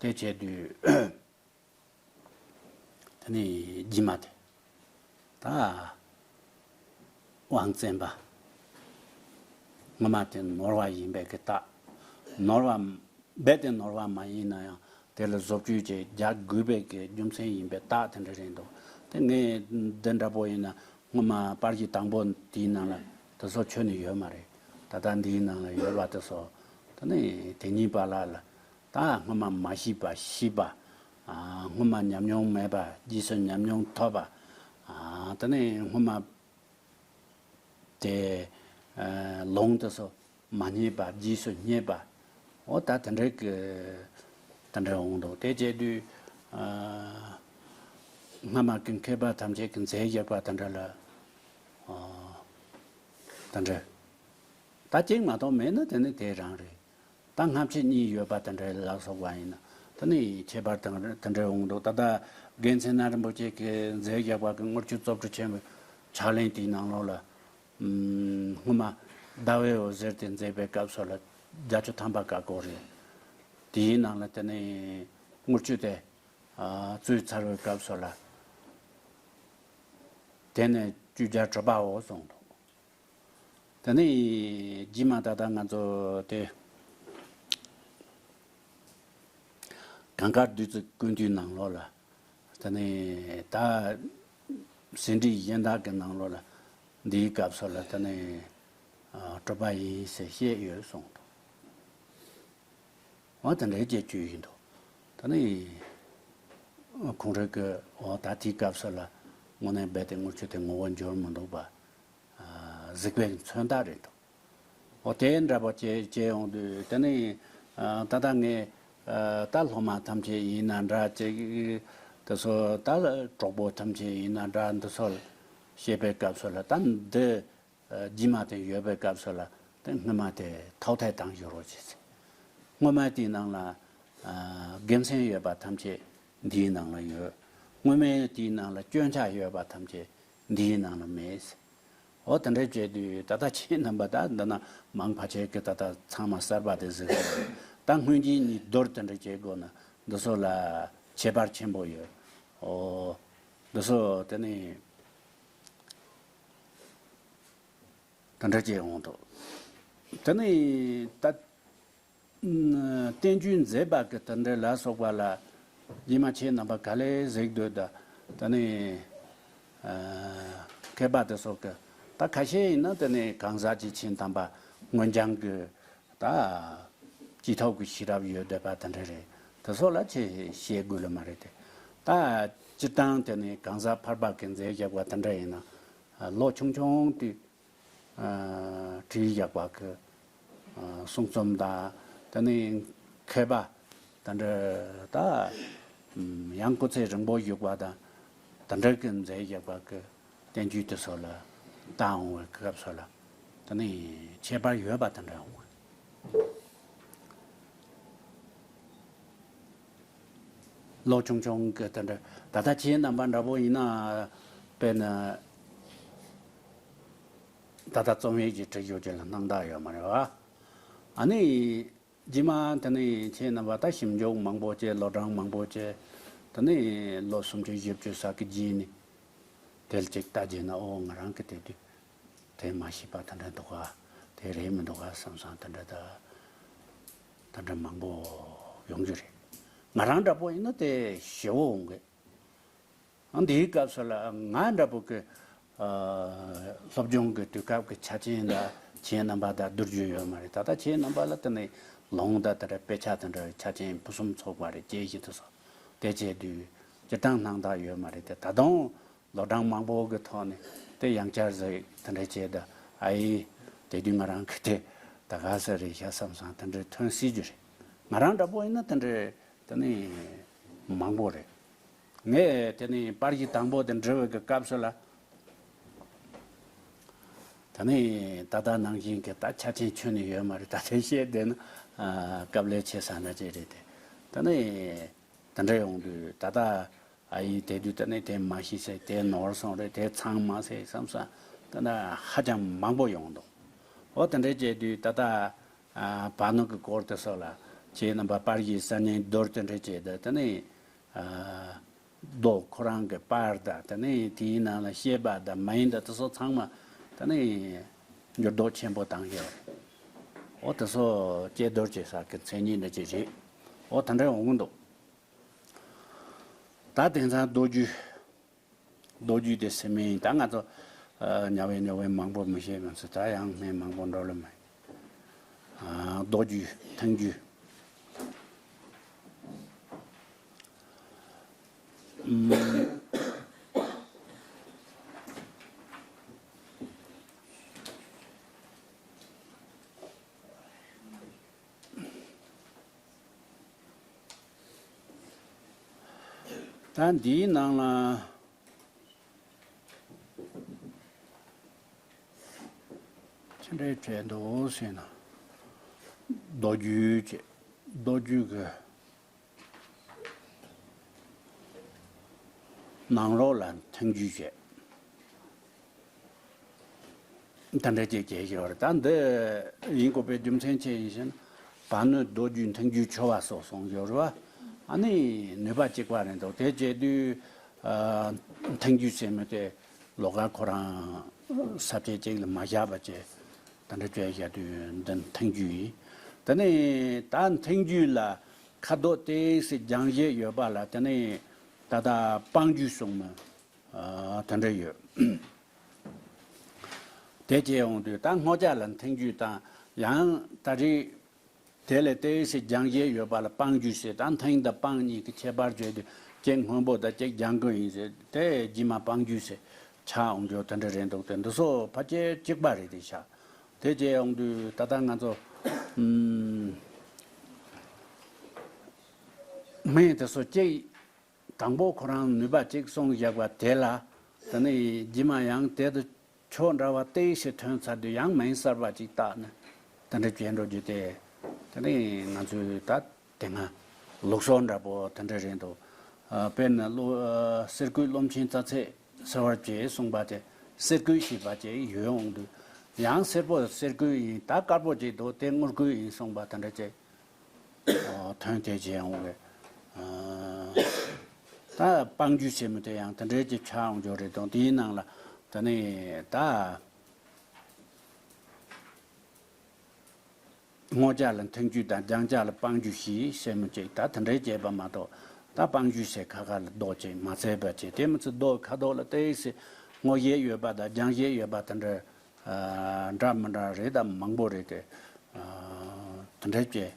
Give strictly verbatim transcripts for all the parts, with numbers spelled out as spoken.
དེ་བྱས་དུས། དེ་ནས་རྗེས་མ་དེ། ད། དབང་བཙན་པ། སྔོན་མ་དེ་ནོར་བ་ཡིན་པའི་གི་རྟགས། ནོར་བ། རྦད་དེ་ནོར་བ་མ་ཡིན་ན་ཡང་དེ་ལ་བཟོ་བཅོས་བྱས་རྒྱག་དགོས་པའི་གི་རྒྱུ་མཚན་ཡིན་པའི་རྟགས་དེ་འདྲ་རེད་འདུག་དེ་ངས་འདི་འདྲ་པོ་ཡིན་ན་སྔོན་མ་པར་གཞི་དང་པོ་དེའི་ནང་ལ་དེ་ཚོ་ཁྱོན་ནས་ཡོད་མ་རེད། ད་ལྟ་འདིའི་ནང་ལ་ཡོད་པ་དེ་ཚོ། དེ་ནས་དེ་གཉིས་པ་ལ་ལ། ད་སྔོན་མ་མ་ཤེས་པ་ཤེས་པ། ཨ། སྔོན་མ་ཉམས་མྱོང་མེད་པ་རྗེས་སུ་ཉམས་མྱོང་ཐོབ་པ། ཨ། དེ་ནས་སྔོན་མ་དེ། ཨ། ལོང་དེ་ཚོ་མ་རྙེད་པ་རྗེས་སུ་རྙེད་པ། འོ་ད་དེ་འདྲའི་གི་དེ་འདྲ་འོང་འདུག་དེ་བྱས་དུས། ཨ། སྔ་མ་གི་མཁས་པ་ཐམས་ཅད་ཀྱིས་མཛད་བཞག་པ་དེ་འདྲ་ལ། ཨ། དེ་འདྲ། ད་གཅིག་མ་གཏོགས་མེད་ན་དེ་ནི་དེ་རང་རེད། ད་སྔ་ཕྱི་གཉིས་ཡོད་པ་དེ་འདྲ་ལ་སོགས་པ་ཡིན་ན། ད་ནི་ཁྱད་པར་དང་དེ་འདྲ་འོང་འདུག་ད་ལྟ་རྒན་ཚེ་ན་རིན་པོ་ཆེ་གིས་མཛད་བཞག་པ་གི་དངུལ་ཆུ་རྩོབ་གྲུ་ཆེན་པོའི་ཕྱག་ལེན་དེའི་ནང་ལོགས་ལ། ཨམ། སྔོན་མ་ཟླ་བའི་འོད་ཟེར་དེ་མཛད་པའི་སྐབས་སུ་ལ་བརྒྱད་ཅུ་ཐམ་པ་བཀའ་བསྒོ་རེད། དེའི་ནང་ལ་དེ་ནི་དངུལ་ཆུ་དེ། ཨ། བཙུགས་ཚར་བའི་སྐབས་སུ་ལ། དེ་ནས་བཅུ་བརྒྱ་དྲུག་པའོ་གསུངས་འདུག་དེ་ནས་རྗེས་མ་ད་ལྟ་ང་ཚོ་དེ་གངས་དཀར་བདུད་རྩི་ཀུན་བཏུས་ནང་ལོགས་ལ། དེ་ནས་ད་ཟིན་བྲིས་གཞན་དག་གི་ནང་ལོགས་ལ། འདིའི་སྐབས་སུ་ལ་དེ་ནས། ཨ། གྲུབ་པ་ཡིན་ཟེར་བཤད་ཡོད་གསུངས་འདུག་འོ་དེ་འདྲའི་བྱས་བཅུག་ཡིན་འདུག་ད་ནི་ཁོང་རང་གིས་འོ་ད་དེའི་སྐབས་སུ་ལ་དངོས་གནས་རྦད་དེ་དངུལ་ཆུ་དེ་ངོ་བོ་འགྱུར་མི་འདུག་པ། ཨ། གཟིགས་པའི་མཚོན་རྟགས་རེད་འདུག་འོ་དེ་འདྲ་པོ་བྱས་བྱས་ཡོང་དུས་དེ་ནི། ཨ། ད་ལྟ་ངས། ཨ། ད་སློབ་མ་ཐམས་ཅད་ཡིན་ན་འདྲ་ཅིག་དེ་ཚོ་ད་གྲོགས་པོ་ཐམས་ཅད་ཡིན་ན་འདྲ་འདི་ཚོ་ལ་བཤད་པའི་སྐབས་སུ་ལ་ད་འདི། ཨ། རྗེས་མ་དེ་ཡོད་པའི་སྐབས་སུ་ལ་དེ་སྔོན་མ་དེ་ཐོག་ཐད་བཏང་ཞུ་རོགས་བྱེད་ཟེར། སྔོན་མ་དེའི་ནང་ལ། ཨ། དགེ་མཚན་ཡོད་པ་ཐམས་ཅད་འདིའི་ནང་ལ་ཡོད། སྔོན་མའི་དེའི་ནང་ལ་སྐྱོན་ཆ་ཡོད་པ་ཐམས་ཅད་འདིའི་ནང་ལ་མེད་ཟེར། འོ་དེ་འདྲ་བྱས་དུས་ད་ལྟ་ཁྱེད་རྣམ་པ་ད་འདི་ན་མང་ཕལ་ཆེར་གྱིས་ད་ལྟ་ཚང་མ་གསར་པ་དེ་གཟིགས་རེད། ད་སྔོན་གྱི་ནི་མདོར་དེ་འདྲ་བྱེད་དགོས་ན་འདི་ཚོ་ལ་ཁྱད་པར་ཆེན་པོ་ཡོད། འོ། འདི་ཚོ་དེ་ནི་དེ་འདྲ་བྱས་འོང་དུས། དེ་ནི་ད། བསྟན་བཅོས་མཛད་པ་གི་དེ་འདྲ་ལ་སོགས་པ་ལ་རྗེས་མ་ཁྱེད་རྣམ་པ་ག་ལེར་གཟིགས་འདོད་ད། དེ་ནི། ཨ། མཁས་པ་དེ་ཚོ་གི་ད་ཁ་ཤས་ཡིན་ན་དེ་ནི་གང་ཟག་གི་ཆེས་དམ་པ་སྔོན་སྦྱངས་གི་ད་ཅི་ཐོག་གི་ཤེས་རབ་ཡོད་བསྡད་པ་དེ་འདྲ་རེད། དེ་ཚོ་ལ་ཆེས་བཤད་དགོས་ལ་མ་རེད་དེ། ད་སྤྱིར་བཏང་དེ་ནི་གང་ཟག་ཕལ་པ་གི་མཛད་བཞག་པ་དེ་འདྲ་ཡིན་ན། ལོ་ཆུང་ཆུང་དུས། ཨ། བྲིས་བཞག་པ་གི། ཨ། གསུང་རྩོམ་དང་དེ་ནི་མཁས་པ་དེ་འདྲ་ད། ཨམ། ཡང་སྐུ་ཚེ་རིང་པོ་བཞུགས་པ་དང་དེ་འདྲ་གི་མཛད་བཞག་པ་གི་བསྟན་བཅོས་དེ་ཚོ་ལ་བལྟ་འོང་བའི་སྐབས་སུ་ལ་དེ་ནི་ཁྱད་པར་ཡོད་པ་དེ་འདྲ་འོང་བ། ལོ་ཆུང་ཆུང་གི་དེ་འདྲ་ད་ལྟ་ཁྱེད་རྣམ་པ་འདྲ་པོ་ཡིན་ན། དཔེར་ན་ད་ལྟ་རྩོམ་ཡིག་ཅིག་བྲིས་ཡོད་ཀྱི་ལ་སྣང་དག་ཡོད་མ་རེད་བ། ཨ་ནི། རྗེས་མ་དེ་ནི་ཁྱེད་རྣམ་པ་ད་ཞིབ་འཇུག་མང་པོ་བྱས་ལོ་གྲངས་མང་པོ་བྱས། དེ་ནི་ལོ་སུམ་ཅུ་བཞི་བཅུ་ཙམ་གྱི་རྗེས་ནས་དེ་ལ་ཅིག་ལྟ་རྗེས་ན་ཨོ་ང་རང་གི་དེ་དུས་དེ་མ་ཤེས་པ་དེ་འདྲ་འདུག་ག་དེ་རེད་མི་འདུག་ག་བསམ་བསམ་དེ་འདྲ་ད་དེ་འདྲ་མང་པོ་ཡོང་རྒྱུ་རེད། ང་རང་འདྲ་པོ་ཡིན་ན་དེ་ཞེ་བོ་འོང་གི། ཨ། འདིའི་སྐབས་སུ་ལ་ང་འདྲ་པོ་གི། ཨ། སློབ་སྦྱོང་གི་དུས་སྐབས་ཀྱི་ཆ་རྐྱེན་དང་ཁྱེད་རྣམ་པ་དང་བསྡུར་རྒྱུ་ཡོད་མ་རེད། ད་ལྟ་ཁྱེད་རྣམ་པ་ལ་དེ་ནི་ལུང་དང་དེ་འདྲ་དཔེ་ཆ་དེ་འདྲ་ཆ་རྐྱེན་ཕུན་སུམ་ཚོགས་པ་རེད། དཔྱད་གཞི་དེ་ཚོ་དེ་བྱས་དུས་སྤྱིར་བཏང་སྣང་དག་ཡོད་མ་རེད་དེ། ད་དུང་ལོ་གྲངས་མང་པོ་གི་ཐོག་ནས་དེ་ཡང་བསྐྱར་གཟིགས་དེ་འདྲ་བྱས་ད། ཨ་ཡེ། དེ་དུས་ང་རང་གི་དེ་ད་ག་ས་རེད་ཤག་བསམ་བསམ་དེ་འདྲ་ཐོན་སྲིད་རྒྱུ་རེད། ང་རང་འདྲ་པོ་ཡིན་ན་དེ་འདྲ་དེ་ནི་མང་པོ་རེད། ངས་དེ་ནི་པར་གཞི་དང་པོ་དེ་འབྲི་བའི་གི་སྐབས་སུ་ལ། ད་ནི་ད་ལྟ་ནང་བཞིན་གྱི་ད་ཆ་རྐྱེན་ཁྱོན་ནས་ཡོད་མ་རེད། ད་དེ་བཤད་བསྡད་ན། ཨ། སྐབས་ལས་ཆེ་ས་འདྲ་ཅིག་རེད་དེ། ད་ནི་དེ་འདྲ་ཡོང་དུས་ད་ལྟ་ཨ་ཡེ་དེ་དུས་ད་ནི་དེ་མ་ཤེས་ཟེར། དེ་ནོར་སོང་རེད། དེ་ཚང་མ་ཟེར་བསམ་ས་ད་ནི་ཧ་ཅང་མང་པོ་ཡོང་འདུག་འོ་དེ་འདྲ་བྱས་དུས་ད་ལྟ། ཨ། བར་སྣང་གི་སྐོར་དེ་སོགས་ལ་ ཁྱེད་རྣམ་པ་པར་གྱི་གསར་རྙིང་མདོར་དེ་འདྲ་བྱས་ཏེ་དེ་ནས་ཨ་མདོ་ཁོ་རང་གི་པར་དང་དེ་ནས་དེའི་ནང་ལ་བཤད་པ་དང་མ་ཡིན་དང་དེ་ཚོ་ཚང་མ་དེ་ནས་འགྱུར་ལྡོག་ཆེན་པོ་བཏང་ཡོད་རེད། འོ་དེ་ཚོ་དཔྱད་བསྡུར་བྱེད་ས་གི་མཚན་ཉིད་འདྲ་ཅིག་རེད། འོ་དེ་འདྲ་འོང་གི་འདུག་ད་དེང་སང་མདོ་རྒྱུད། མདོ་རྒྱུད་དེ་སེམས་མིན་ད་ང་ཚོ་ཨ་ཉ་བའི་ཉ་བའི་མང་པོ་མི་ཤེས་མ་ཚོད་ད་ཡང་སྨན་མང་པོ་འགྲོ་ལ་མེད། ཨ་མདོ་རྒྱུད་ཐང་རྒྱུད། ཨུམ། ད་འདིའི་ནང་ལ་ཅི་འདྲའི་བྲིས་འདུག་ཟེར་ན། མདོ་རྒྱུད་ཅེས་མདོ་རྒྱུད་ཀྱི་ནང་ལོགས་ལ་ཐང་རྒྱུད་བྱས། ད་འདྲ་ཅིག་བྱས་ཡོད་རེད། ད་འདི་ཡིན་དགོས་པའི་རྒྱུ་མཚན་ཅི་ཡིན་ཞེ་ན། བར་སྣོད་མདོ་རྒྱུད་ཐང་རྒྱུད་ཆོ་བ་སོགས་གསུངས་ཡོད་རེད་བ། ཨ་ནི་ནུས་པ་གཅིག་པ་རེད་འདུག་དེ་བྱས་དུས་ཨ་ཐང་རྒྱུད་ཟེར་མི་དེ་ལོགས་ཀ་ཁོ་རང་ས་བཅད་གཅིག་ལ་མ་བཞག་པ་བྱས། ད་འདྲ་བྱས་བཞག་དུས་འདི་ཐང་རྒྱུད་ཡིན། དེ་ནས་ད་ཐང་རྒྱུད་ལ་ཁ་དོག་ཏོག་ཙམ་སྦྱང་བྱེད་ཡོད་པ་ལ་དེ་ནས་ད་ལྟ་སྤང་རྒྱུད་གསུངས་མི་ཨ་དེ་འདྲ་ཡོད། དེ་བྱས་ཡོང་དུས་ད་སྔོ་སྐྱ་ལ་ཐང་རྒྱུད་དང་ཡང་ད་རེས་དེ་ལས་ཏོག་ཙམ་སྦྱང་བྱེད་ཡོད་པ་ལ་སྤང་རྒྱུད་ཟེར། ད་ཐང་དང་སྤང་གཉིས་ཀྱི་ཁྱད་པར་བརྗོད་དུས་གཅིག་སྔོན་པོ་དང་གཅིག་ལྗང་གུ་ཡིན་ཟེར། དེ་རྗེས་མ་སྤང་རྒྱུད་ཟེར་ཆགས་འོང་རྒྱུ་དེ་འདྲ་རེད་འདུག་དེ་འདི་ཚོ་ཕལ་ཆེར་གཅིག་པ་རེད་དེ་ཤག་དེ་བྱས་ཡོང་དུས་ད་ལྟ་ང་ཚོ་ཨུམ་སྨན་དེ་ཚོ་གཅིག་དང་པོ་ཁོ་རང་ནུས་པ་གཅིག་གསུངས་བཞག་པ་དེ་ལ། དེ་ནས་རྗེས་མ་ཡང་དེ་དང་ཕྱོགས་འདྲ་བ་ཏོག་ཙམ་ཐོན་ཚར་དུས་ཡང་སྨན་གསར་པ་གཅིག་བཏགས་ནས་དེ་འདྲ་བྱས་འགྲོ་རྒྱུ་དེ། དེ་ནས་ང་ཚོའི་ད་དེ་སྔ་ལུགས་སྲོལ་འདྲ་པོ་དེ་འདྲ་རེད་འདུག་ཨ་དཔེར་ན་ལུ་ཨ་གསེར་སྐུད་རློམ་ཆེན་རྩྭ་ཚད་སེལ་བར་བྱེད་གསུངས་པ་དེ་གསེར་སྐུད་ཞེས་པ་ཅིག་ཡོད་འོང་དུས་ཡང་སེར་པོ་གསེར་སྐུད་ཡིན། ད་དཀར་པོ་ཅིག་འདུག་དེ་དངུལ་སྐུད་ཡིན་གསུངས་པ་དེ་འདྲ་ཅིག་ཨོ་ཐོན་དེ་བྱས་འོང་བས། ཨ་ད་སྤང་རྒྱུད་ཟེར་མི་དེ་ཡང་དེ་འདྲའི་ཅིག་ཆགས་འོང་རྒྱུ་རེད་དང་དེའི་ནང་ལ་དེ་ནས་ད་སྔོ་སྐྱ་ལ་ཐང་རྒྱུད་དང་ལྗང་སྐྱ་ལ་སྤང་རྒྱུད་ཞེས་ཟེར་མི་ཅིག་ད་དེ་འདྲའི་བྱས་པ་མ་གཏོགས་ད་སྤང་རྒྱུད་ཟེར་ཁ་ཁ་ལ་རྡོག་ཅིག་མ་བརྩིས་པ་བྱས། དེ་མི་ཚེ་རྡོ་ཁ་དོག་ལ་ཏོག་ཙམ་སྔོ་ཞིག་ཡོད་པ་དང་ལྗང་ཞིག་ཡོད་པ་དེ་འདྲ་ཨ་འདྲ་མི་འདྲ་རེད་དང་མང་པོ་རེད་དེ། ཨ་དེ་འདྲ་བྱས།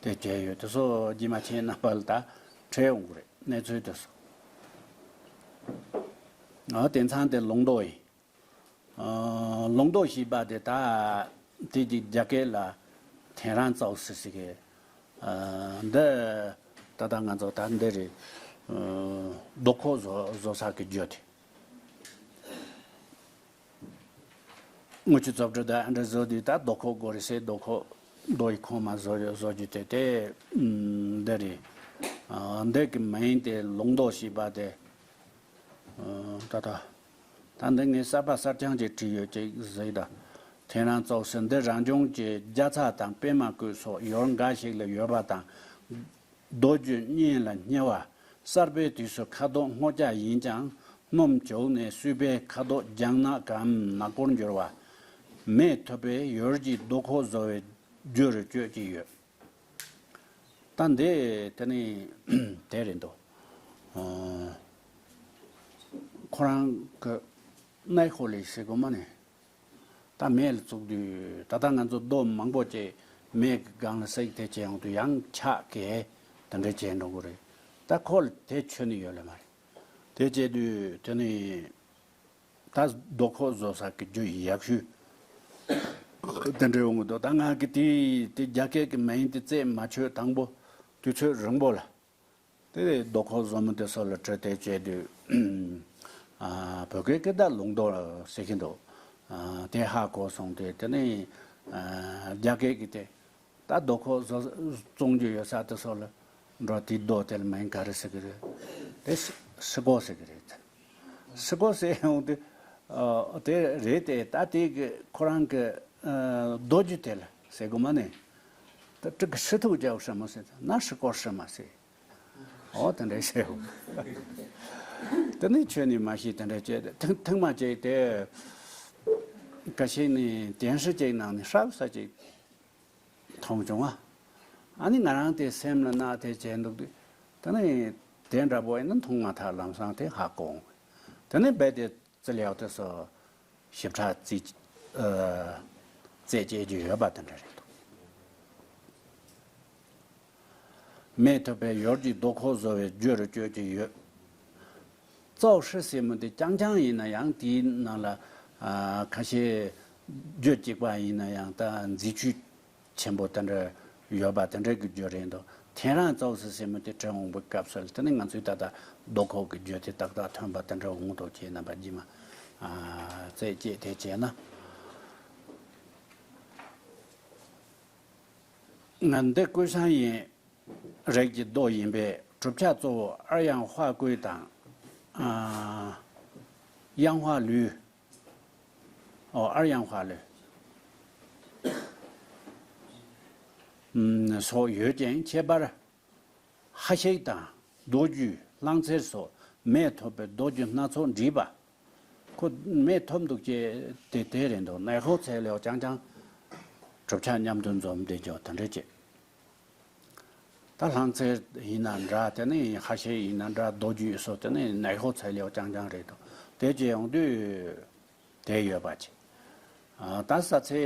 དེ་བྱས་ཡོད་དེ་ཚོ་རྗེས་མ་ཁྱེད་རྣམ་པ་ལ་ད་འཕྲད་འོང་གི་རེད་གནས་ཚུལ་དེ་ཚོ། ཨ་དེང་སང་དེ་ལུང་རྟོགས་ཡིན། ཨ་ལུང་རྟོགས་ཞེས་པ་དེ་ད་དེ་གཅིག་རྒྱ་སྐད་ལ་ཐེན་རང་ཙའོ་སི་ཟེར་གི་ཨ་འདི་ད་ལྟ་ང་ཚོ་ད་འདི་རེད། ཨ་རྡོ་ཁོག་བཟོ་བཟོ་ས་གི་རྒྱུ་དེ། དངུལ་ཆུ་རྫོབ་འགྲོ་དང་ཨ་འདྲ་བཟོ་དུས་ད་རྡོ་ཁོག་དགོས་རེད་ཟེར། རྡོ་ཁོག་རྡོ་ཡི་ཁོག་མ་བཟོ་བཟོ་རྒྱུ་དེ་དེ་ཨུམ་འདི་རེད། ཨ་འདི་གི་མིང་དེ་ལུང་རྟོགས་ཞེས་པ་དེ། ཨ་ད་ད་ད་འདི་ངས་གསར་པ་གསར་རྐྱང་ཅིག་བྲིས་ཡོད་ཅིག་ཟེར་ད། ཐེན་རང་ཙའོ་སི་འདི་རང་བྱུང་གི་རྒྱ་ཚ་དང་པད་མ་སྐུད་སོགས་ཡུལ་འགའ་ཞིག་ལ་ཡོད་པ་དང་། རྡོ་རྒྱུ་སྙན་ལ་སྙི་བ། གསར་པའི་དུས་སུ་ཁ་དོག་སྔོ་སྐྱ་ཡིན་ཀྱང་སྣུམ་བྱུགས་ནས་བསྲུབས་པས་ཁ་དོག་ལྗང་ནག་གམ་ནག་པོར་འགྱུར་བ། མེ་ཐུབ་པས་ཡུལ་གྱི་རྡོ་ཁོག་བཟོ་བའི་རྒྱུར་སྤྱོད་ཀྱི་ཡོད། ད་འདི་དེ་ནི་དེ་རེད་འདུག་ཨ་ཁོ་རང་གི་གནའ་ཧོ་ལི་ཟེར་གོ་མ་ནི། ད་མེ་ལ་བཙུགས་དུས་ད་ལྟ་ང་ཚོ་རྡོ་མང་པོ་ཅིག་མེ་གི་སྒང་ལ་བསྲེགས་དེ་བྱས་ཡོང་དུས་ཡང་ཆག་གི་དེ་འདྲ་བྱས་འགྲོ་གི་རེད། ད་ཁོ་ལ་དེ་ཆོད་ནི་ཡོད་ལེ་མ་རེད། དེ་བྱས་དུས་དེ་ནི་ད་རྡོ་ཁོག་བཟོ་ས་གི་རྒྱུ་ཡག་ཤོས་དེ་འདྲ་ཡོང་གི་འདུག་ད་ང་གི་དེ་དེ་རྒྱ་སྐད་ཀྱི་མིང་དེ་རྩེད་མ་ཆོད་དང་པོ་དུས་ཚོད་རིང་པོ་ལ། དེ་རྡོ་ཁོག་བཟོ་མི་དེ་ཚོ་ལ་དྲི་དེ་བྱས་དུས། ཨ་བོད་སྐད་ཀྱི་ད་ལུང་རྟོགས་ཟེར་གྱི་འདུག་ཨ་དེ་ཧ་གོ་སོང་དུས་དེ་ནི་ཨ་རྒྱ་སྐད་ཀྱི་དེ་ད་རྡོ་ཁོག་བཟོ་བཙོང་རྒྱུ་ཡོད་ས་དེ་ཚོ་ལ་འགྲོ་དེ་རྡོ་དེ་ལ་མིང་ག་རེ་ཟེར་གྱི་རེད། དེ་སི་སི་ཀོ་ཟེར་གྱི་རེད། སི་ཀོ་ཟེར་ཡོང་དུས་ཨ་དེ་རེད་དེ་ད་དེ་གི་ཁོ་རང་གི་ཨ་རྡོ་རྒྱུ་དེ་ལ། ཟེར་གོ་མ་ནི། ད་ཀྲིག་གི་ཧྲི་ཐུག་རྒྱག་ཧྲི་མོ་ཟེར་ན་ཧྲི་ཀོར་ཧྲི་མ་ཟེར། ཨོ་དེ་འདྲ་ཟེར། དེ་ནི་ཁྱོད་ནི་མ་ཤེས་དེ་འདྲ་བྱས་ཏེ་ཐེངས་ཐེངས་མ་བྱས་ཏེ། ཁ་ཤས་ནི་དེན་ཧྲི་ཅིག་ནང་ནས་ཧྲབ་ས་ཅིག་མཐོང་བྱུང་ཨ། ཨ་ནི་ང་རང་དེ་སེམས་ལ་མནར་ཏེ་བྱས་འདུག་དུས་ད་ནི་དེ་འདྲ་པོ་ཡིན་ན་མཐོང་མ་ཐག་ལམ་སང་དེ་ཧ་གོ་འོང་། དེ་ནི་རྦད་དེ་རྩི་ལེའུ་དེ་ཚོ་ཞིབ་ཕྲ་རྩིས་ཨ་རྩད་བཅད་རྒྱུ་ཡོད་པ་དེ་འདྲ་རེད་འདུག་མེ་ཐོབ་པའི་ཡོར་གྱི་རྡོ་ཁོག་བཟོ་བའི་རྒྱུར་བཅོས་ཀྱི་ཡོད། ཙའོ་ཧྲི་ཟེར་མི་དེ་རྐྱང་རྐྱང་ཡིན་ན་ཡང་དེའི་ནང་ལ་ཨ་ཁ་ཤས་རྒྱུ་གཅིག་པ་ཡིན་ན་ཡང་ད་མཛེས་བཅོས་ཆེན་པོ་དེ་འདྲ་ཡོད་པ་དེ་འདྲ་གི་རྒྱུ་རེད་འདུག་ཐེན་རང་ཙའོ་ཧྲི་ཟེར་མི་དེ་ཁྲིད་འོང་པའི་སྐབས་སུ་དེ་ནི་ང་ཚོས་ད་ལྟ་རྡོ་ཁོག་གི་རྒྱུ་དེ་ཏག་ཏག་ཐོན་པ་དེ་འདྲ་འོང་འདུག་ཅེས་རྣམ་པ་རྗེས་མ་ཨ་རྩད་བཅད་དེ་བྱས་ན། ང་འདི་ཀུན་བཟང་ཡིན། རིགས་ཀྱི་རྡོ་ཡིན་པས་གྲུབ་ཆ་གཙོ་བོ་ཨར་ཡང་ཧྭ་ཀུའི་དང་། ཨ། ཡང་ཧྭ་ལུའུ། ཨོ་ཨར་ཡང་ཧྭ་ལུའུ། ཨུམ། སོགས་ཡོད་ཅིང་ཁྱད་པར་ཧྭ་ཤིང་དང་རྡོ་རྒྱུས་གླང་ཚེར་སོགས་མེ་ཐོབ་པའི་རྡོ་རྒྱུས་སྣ་ཚོགས་བྲིས་པ། ཁོ་མེ་ཐོབ་འདུག་ཅེས་དེ་དེ་རེད་འདུག་ནའི་ཧོ་ཚེ་ལེའོ་རྐྱང་རྐྱང་གྲུབ་ཆ་མཉམ་དུ་འཛོམས་བསྡད་ཀྱང་དེ་འདྲ་བྱེད། ད་གླང་ཚེར་ཡིན་ན་འདྲ་དེ་ནི་ཧྭ་ཤིང་ཡིན་ན་འདྲ་རྡོ་རྒྱུས་སོགས་དེ་ནི་ནའི་ཧོ་ཚེ་ལེའོ་རྐྱང་རྐྱང་རེད་འདུག་དེ་བྱེད་ཡོང་དུས་དེ་ཡོད་པ་བྱེད། ད་ས་ཚེ་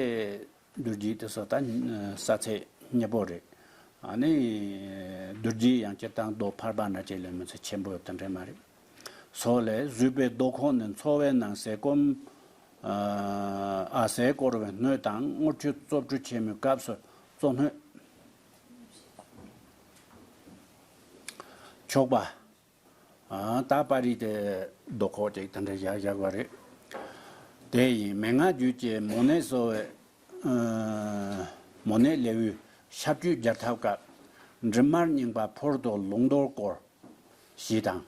རྡོ་རྗེ་དེ་ཚོ་ད་ས་ཚེ་སྙིང་པོ་རེད། ཨ་ནི་རྡོ་རྗེ་ཡང་སྤྱིར་བཏང་རྡོ་ཕལ་པ་ན་ཅིག་ལས་མི་ཚེ་ཆེན་པོ་དེ་འདྲ་མ་རེད། སོགས་ལས་བཟོས་པའི་རྡོ་ཁོག་ནི་འཚོ་བའི་ནང་ཟས་སྐོམ། ཨ་ཟས་བསྐོལ་བའི་སྣོད་དང་དངུལ་ཆུ་བཙོ་བཀྲུ་བྱེད་མིའི་སྐབས་སུ་གཙོ་སྣོད། ཆོག་པ། ཨ་ད་པར་རིས་དེ་རྡོ་ཁོག་ཅིག་དེ་འདྲ་བཞག་བཞག་པ་རེད། དེ་ཡིན་མན་ངག་རྒྱུད་ཀྱི་མོ་ནད་གསོ་བའི་ཨ་མོ་ནད་ལེའུའི་ཤ་བཅོས་སྦྱར་ཐབས་སྐབས། འབྲུ་མར་རྙིང་པ་ཕོར་དུ་ལོང་རྡོག་བསྐོར། ཞེས་དང་།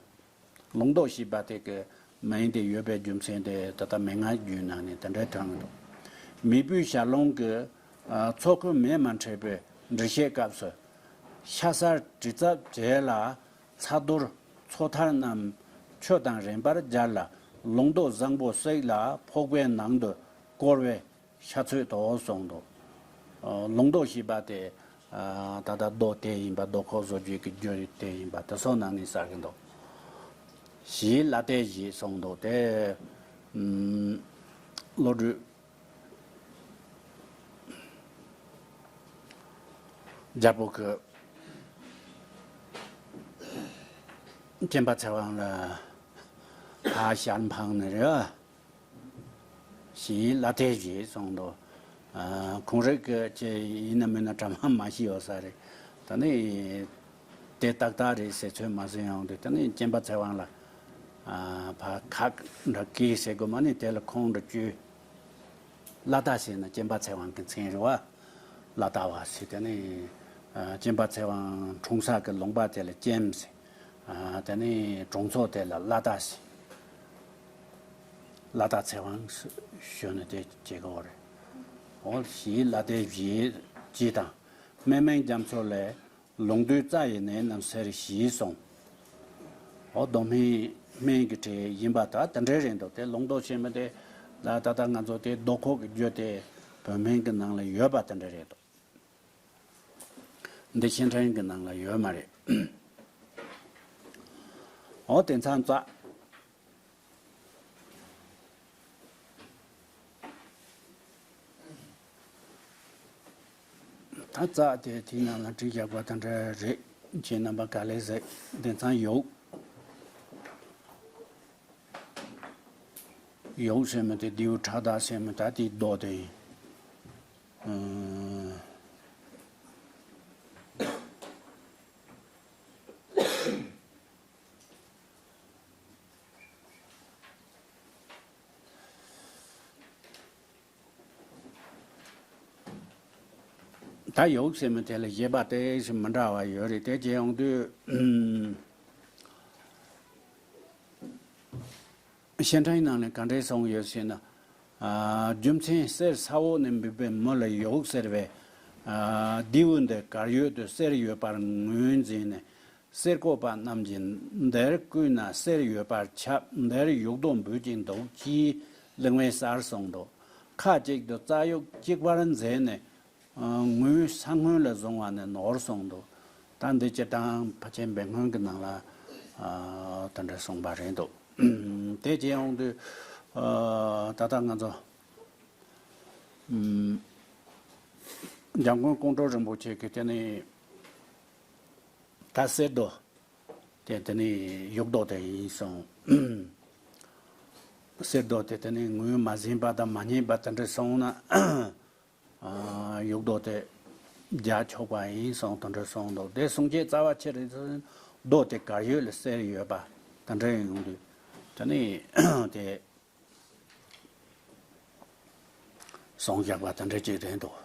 ལོང་རྡོག་ཞེས་པ་དེ་གི་མིང་དེ་ཡོད་པའི་རྒྱུ་མཚན་དེ་ད་ལྟ་མན་ངག་རྒྱུད་ནང་ནས་དེ་འདྲ་ཐོན་གི་འདུག་མེས་པོའི་ཞལ་ལུང་གི་ཨ་མཚོ་ཁོལ་མེ་མ་འཕྲད་པའི་འབྲི་བཤད་སྐབས་སུ། ཤ་ཟར་དྲི་རྩབ་བྱས་ལ་ཚ་གདུར་མཚོ་ཐར་རྣམས་ཆུ་དང་རིམ་པར་སྦྱར་ལ་ལོང་རྡོག་བཟང་པོ་བསྲེགས་ལ་ཕོར་པའི་ནང་དུ་བསྐོར་བས། ཤ་ཚོད་དོ་གསུངས་འདུག་ཨ་ལོང་རྡོག་ཞེས་པ་དེ་ཨ་ད་ལྟ་རྡོ་དེ་ཡིན་པ་རྡོ་ཁོག་བཟོ་རྒྱུའི་གི་རྒྱུ་དེ་ཡིན་པ་དེ་ཚོ་ནང་ནས་ཟ་གི་འདུག་ཞེས་ལ་ཏའི་ཞེས་གསུངས་འདུག་དེ་ཨུམ་བློ་གྲོས་རྒྱལ་པོ་གི་སྤྱན་པ་ཚེ་དབང་ལ་ཕ་ཞལ་འཕངས་ནས་རེད་བ། ཞེས་ལ་ཏའི་ཞེས་གསུངས་འདུག་ཨ་ཁོང་རང་གི་ཅི་ཡིན་ན་མིན་ན་གྲ་མ་མ་ཤི་ཡོད་ས་རེད། ད་ནི་དེ་ཏག་ཏག་རེད་ཟེར་ཚོད་མ་ཟིན་ཡོང་དུས་ད་ནི་སྤྱན་པ་ཚེ་དབང་ལ་ཨ་ཕ་ཁག་འདྲ་སྐད་ཟེར་དགོས་མ་ནི་དེ་ལ་ཁོང་འདྲ་བཅོས། ལ་ཏ་ཟེར་ན་སྤྱན་པ་ཚེ་དབང་གི་མཚན་རེད་བ། ལ་ཏ་བ་ཟེར་དེ་ནི་ཨ་སྤྱན་པ་ཚེ་དབང་འཁྲུངས་ས་གི་ལུང་པ་དེ་ལ་སྤྱན་ཟེར། ཨ་དེ་ནི་གྲོང་ཚོ་དེ་ལ་ལ་ཏ་ཟེར། ལ་ཏ་ཚེ་དབང་ཞུ་ནི་དེ་བྱེད་དགོས་རེད། འོ་ཞེས་ལ་ཏའི་ཞེས་ཅི་དང་། སྨན་སྨན་རྒྱ་མཚོ་ལས་ལོང་རྡོའི་རྩ་ཡི་ནད་རྣམས་སེལ་ཞེས་གསུངས། འོ་རྡོ་སྨན་སྨན་གྱི་གྲས་ཡིན་པ་ད་དེ་འདྲའི་རེད་འདུག་དེ་ལོང་རྡོ་ཞེས་མི་དེ་ལ་ད་ལྟ་ང་ཚོ་དེ་རྡོ་ཁོག་གི་རྒྱུ་དེ་བོད་སྨན་གྱི་ནང་ལ་ཡོད་པ་དེ་འདྲ་རེད་འདུག་འདི་ཤིན་ཁྲན་གྱི་ནང་ལ་ཡོད་མ་རེད། འོ་དེ་མཚམས་ཙག་ད་ཙག་དེ་དེའི་ནང་ལ་བྲིས་བཞག་པ་དེ་འདྲ་རེད། ཁྱེད་རྣམ་པ་ག་ལེ་ཟེར་དེ་མཚམས་ཡོག་ཡོག་ཟེར་མི་དེ་རྡེའུ་ཁྲག་དག་ཟེར་མི་ད་དེའི་རྡོ་དེ་ཡིན། ཨ། ད་ཡོག་ཟེར་མི་དེ་ལ་བཞེད་པ་དེ་ཞིག་མི་འདྲ་བ་ཡོད་རེད། དེ་བྱས་ཡོང་དུས་ཤིན་ཁྲན་ནང་ནས་ག་འདྲས་གསུངས་ཡོད་ཟེར་ན། ཨ་རྒྱུ་མཚན་གསེར་ས་འོག་ནས་འབུད་པའི་མུ་ལ་ཡོག་ཟེར་བས། ཨ། རྡེའུ་འདི་གར་ཡོད་དུ་གསེར་ཡོད་པར་ངོས་འཛིན་ནས། གསེར་བཀོད་པ་རྣམས་ཀྱིས་འདིར་བརྐུས་ན་གསེར་ཡོད་པར་ཁྱབ། འདིར་ཡུག་རྡོ་འབུད་ཀྱིན་འདུག་ཅེས་གླིང་བས་གསར་གསུངས་འདུག་ཁ་ཅིག་ཏུ་རྩ་གཡོག་གཅིག་པར་མཛད་ནས། ཨ། ངོས་ས་སྔོན་ལ་བཟུང་བ་ནས་ནོར་གསུངས་འདུག་ད་འདི་སྤྱིར་བཏང་ཕལ་ཆེར་འབད་སྔོན་གྱི་ནང་ལ། ཨ། དེ་འདྲ་གསུངས་པ་རེད་འདུག་དེ་བྱས་ཡོང་དུས། ཨ། ད་ལྟ་ང་ཚོ། ཨམ། འཇམ་མགོན་ཀོང་སྤྲུལ་རིན་པོ་ཆེ་གིས་དེ་ནི་ད་གསེར་རྡོ་དེ་དེ་ནི་ཡུག་རྡོ་དེ་ཡིན་གསུངས། གསེར་རྡོ་དེ་དེ་ནི་ངོས་མ་ཟིན་པ་དང་མ་མཉེས་པ་དེ་འདྲ་སོང་ན། ཨ། ཡུག་རྡོ་དེ་རྒྱག་ཆོག་པ་ཡིན་གསུངས། དེ་འདྲ་གསུངས་འདུག་དེ་གསུང་བྱེད་རྩ་བ་ཆེ་རེད་ཟེར། རྡོ་དེ་གར་ཡོད་ལ་གསེར་ཡོད་པ་དེ་འདྲ་ཡོང་དུས། དེ་ནི་དེ་གསུངས་བཞག་པ་དེ་འདྲ་ཅིག་རེད་འདུག་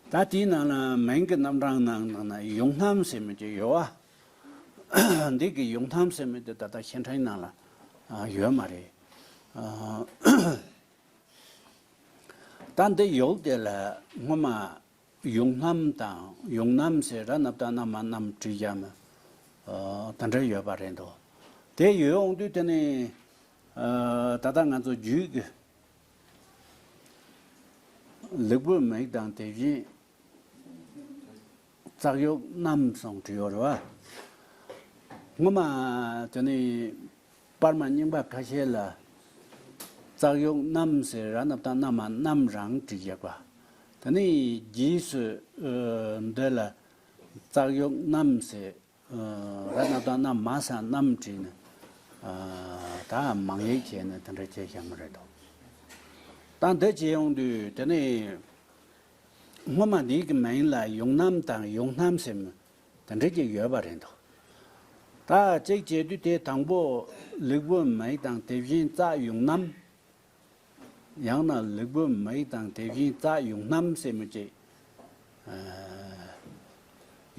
ད་དེའི་ནང་ལ་མིང་གི་རྣམ་གྲངས་ནང་ནང་ན་ཡུག་སྣམ་ཟེར་མི་ཅིག་ཡོད་བ། འདི་གི་ཡུག་སྣམ་ཟེར་མི་དེ་ད་ལྟ་བཤད་ཁྲིམས་ནང་ལ། ཨ། ཡོད་མ་རེད། ཨ། ད་འདི་ཡུག་དེ་ལ་སྔོན་མ་ཡུག་སྣམ་དང་ཡུག་སྣམ་ཟེར་ར་ན་བཏགས་སྣ་མ་སྣམ་བྲིས་བཞག་མི། ཨ། དེ་འདྲ་ཡོད་པ་རེད་འདུག་དེ་ཡོད་འོང་དུས་དེ་ནི། ཨ། ད་ལྟ་ང་ཚོ་རྒྱུད་ཀྱི་ལེགས་པོའི་མིག་དང་དེ་བཞིན་རྩག་ཡུག་སྣམ་གསུམ་བྲིས་ཡོད་རེད་བ། སྔོན་མ་དེ་ནི་པར་མ་རྙིང་པ་ཁ་ཤས་ལ་རྩག་ཡུག་སྣམ་ཟེར་ར་ན་བཏགས་སྣ་མ་སྣམ་རང་བྲིས་བཞག་པ། དེ་ནི་རྗེས་སུ། ཨ། འདི་ལ་རྩག་ཡུག་སྣམ་ཟེར། ཨ། ར་ན་བཏགས་རྣ་མ་ས་སྣམ་བྲིས་ནས། ཨ། ད་མང་ཡིག་བྱས་ནས་དེ་འདྲ་བྱས་བཞག་མ་རེད་དོ། ད་འདི་བྱས་ཡོང་དུས་དེ་ནི་སྔོན་མ་འདི་གི་མིང་ལ་ཡུག་སྣམ་དང་ཡུག་སྣམ་ཟེར་མི་དེ་འདྲ་ཅིག་ཡོད་པ་རེད་འདུག་ད་གཅིག་བྱས་དུས་དེ་དང་པོ་ལེགས་པོའི་མིག་དང་དེ་བཞིན་རྩག་ཡུག་སྣམ། ཡང་ན་ལེགས་པོའི་མིག་དང་དེ་བཞིན་རྩག་ཡུག་སྣམ་ཟེར་མི་ཅིག་ཨ།